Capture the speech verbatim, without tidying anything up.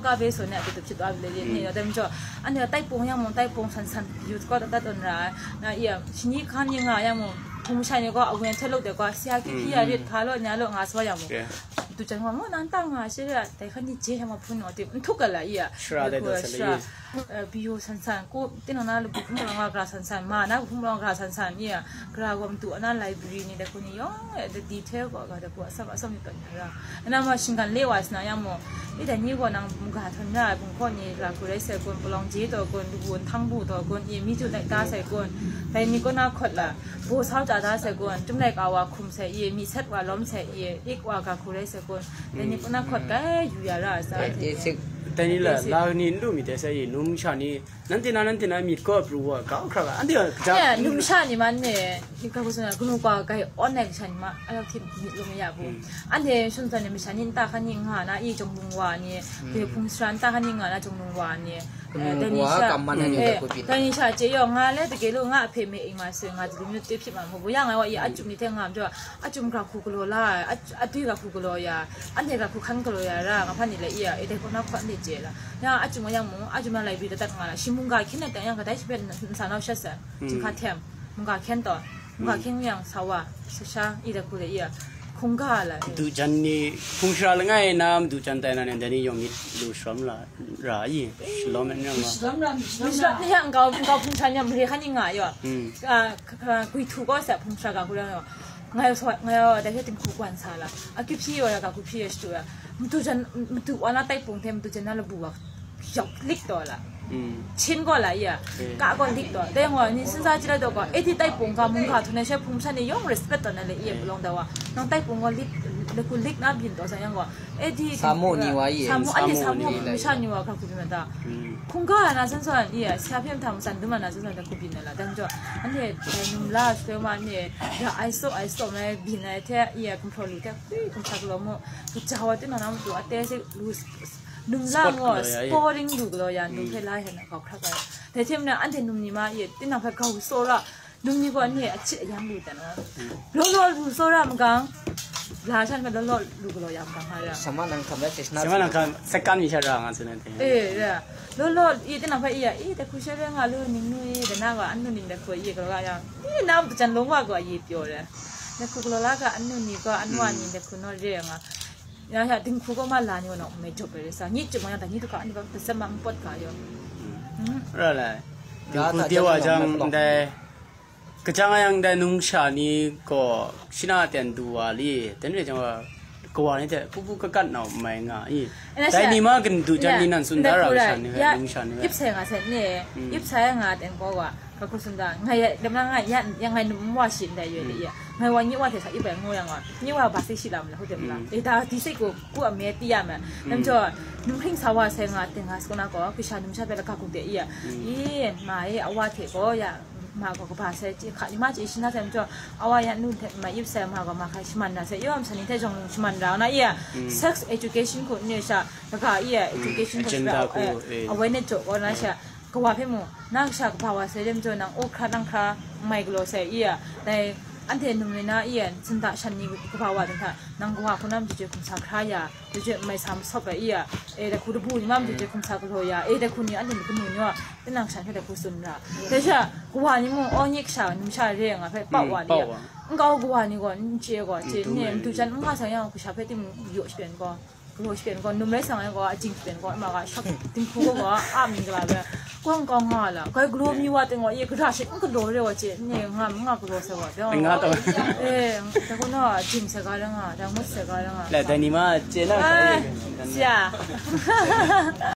Ka be so ne, a tutup chit wa le le ne, dem jo. Ane tai pong yang mong, tai pong san san, youth ko ta ta ton ra. Na iya, shini kan ni nga yang mong, kung shai ni ko, a wen thelo de ko, sia ki pi ya rit ka lo, nya lo nga so yang mong. Tu chan wa mo nan ta nga shi ra, tai kan ni je yang ma phun no te, ntuk ka la iya. Shra de do sa le. Biyo san san, ko, tin na lu phun mo nga gra san san, ma na phun mo nga gra san san iya. Gra gom tu ana library ni da ku ni yong, eh, da detail ko ga da ku asam asam ni ton ra. Ana ma shinggan le wa sna yang mo. Ni da ni ko nang muga thon na bung ko ni ra ku rai se kun, palong je to kun, du bun thang bu to kun, ye mi tu lai ta se kun. Dai ni ko na khot la. Bo sau ta ta se kun, tum lai ka wa kum se, ye mi set wa lom se, ye ik wa ga ku rai se kun. Dai ni ko na khot ga yu ya ra sa. Dai ni la, la ni ndu mi te se ye, num sha ni, Nanti na, nanti na myit gaw pru wa, kau hkra ga, anti wa, kaja. Ya, numsha ni man ne, ka ku suna, kunu kwa kai on nai kasha ni ma, a lak tim myit lu ma ya bu. Ante shun zan ni masha ni nta kan ni nga na, i jong lung wa ni, ke phung sra nta kan ni nga na jong lung wa ni. Kunu kwa kam man ni ka ku pin. Tani sha che yo nga le, te ke lu nga phe me ing ma se, nga di lu myit te phit ma, mo bu ya nga wa, i a chum ni te nga, jo, a chum ka ku ku lo la, a, a tui ka ku ku lo ya, a ne ka ku kan ku lo ya, ra, nga pa ni le, i ya, e te ko na kwa ne che la. Ya, a chum yang mu, a chum yang lai bi da tat nga la. Shi mung ga khin na tang yang ka dai shi pen sa nau sha sa. Chin ka them. Mung ga khen to. Mung ga khen yang sa wa. Sa sha i da ku le iya. Kung ga la. Du jan ni, kung shara langai na, du jan tai na ne, dani yong mit lu shram la, ra yi. Shalom en yang la. Shalom ni yang kau, kau kung sha nyam re khan ni nga yo. Ah, ka, ka, kui tu ko sa kung sha ga ku yang yo. Ngai so, ngai yo, da he ting ku kwan sa la. A ki phi yo ya ka ku phi yo shtu ya. Mtu jan, mtu wa na tai pung the, mtu jan na la bu wa. Yok lik to la. Chin ko la ya. Ka ko lik to. Dai ngo ni sin sa chila do ko. E di tai pung ka mung ka thuna she phung sha ni yong respect to na le ye belong da wa. Nang tai pung ko lik, le ku lik na bin to sa yang ko. E di samu ni wa ye. Samu ani samu ni sha ni wa ka ku bin da. Kung ka na san san ye. Sa phem tham san du ma na san san da ku bin la. Dan jo. Ani dai num la shwe ma ni. Ya ai so ai so mai bin ai the ye kum pro lu the. Kum sa lo mo. Ku cha wa ti na na mo tu a te se lu Num la ngo, sporing du galaw ya, num hpe la hena kau hkrak ai. Dai hte mung na, anhte num ni ma e, tinang hpe grau tsawra, num ni gaw anhte a chye a yang lu dan ai. Law law lu tsawra magang, la shan hpe law law lu galaw ya magang, ha ra. Sama nang kam la chesna. Sama nang kam, sakan mi sha ra nga tsun ai. Eh, ra. Law law, i tinang hpe i ya, i, da hku sha re nga lu, ning nu i, da na gaw, an nu ning da hku i galaw ya. I, na matu jan long wa gaw, i pyaw re. Da hku galaw la ga, an nu ni gaw, an wa ni da hku naw re nga. Ya, ya, dinghku gaw ma la ni wa nawk mai jawp ai rai sa. Nyi chyum yang ta, nyi du ka, ni ba, pasa ma npawt ka yaw. Ra lai. Dinghku de wa jang ndai, kajang yang ndai nungsha ni gaw, shina ten du wa li, ten re jang wa, kawa ni hte, pu pu kakat nau mai nga i. Dai ni ma kan du jan ni nan sun da ra kasha ni, nungsha ni. Ip sai nga sai ni, ip sai nga ten gaw wa. Ka hku sunda, ngai ya, dam na ngai ya, ya ngai num wa shi ndai yoi de ya. Ngai wa nyi wa hte sa ibai ngu yang wa. Nyi wa ba sai shi lam la hu de la. E da di sai ko ku a me ti ya ma. Nam jo, num hring sa wa sai nga te nga skona ko, ku sha num sha pe la ka ku de ya. I, ma e a wa hte ko ya, ma ko ka ba sai chi ka ni ma chi shi na sai nam jo, a wa ya nu hte ma ip sai ma ko ma ka shi man na sai yo am sa ni hte jong shi man ra na ya. Sex education ko ni sha, ka ka ya education ko sha, awareness jo ko na sha. Kawa hpe mu, na kasha kaba wa sai dem jaw nang, o hkra nang hkra, n mai galaw sai i ya, dai, anhte num ni na i ya, sinda shan ni kaba wa ding hta, nang kawa hku na matu joi hkum sa hkra ya, matu joi n mai sa masawp ai i ya, e, dai hku dabu ni ma matu joi hkum sa galaw ya, e, dai hku ni anhte ni kanu ni wa, tinang shan hpe dai hku tsun ra. Dai sha, kawa ni mung, o, nye kasha, num sha re nga hpe, pau wa ni ya, n kau kawa ni gaw, n chye gaw, chye ni, matu jan n nga sa yang, kasha hpe timung yaw shapen gaw. Galaw shapen gaw, num rai sang ai gaw, ajing shapen gaw, ama gaw, shak dinghku gaw, gaw, a ming gala bai, kawng kawng nga la, kai galaw mi wa teng gaw, ye gara shi, n galaw re wa che, nye nga, nga galaw sa wa, dawng. Nga taw. Eh, da gaw na, jing sa ga ra nga, da ngut sa ga ra nga. Lai, dai ni ma, che na, eh, sa ye. Siya.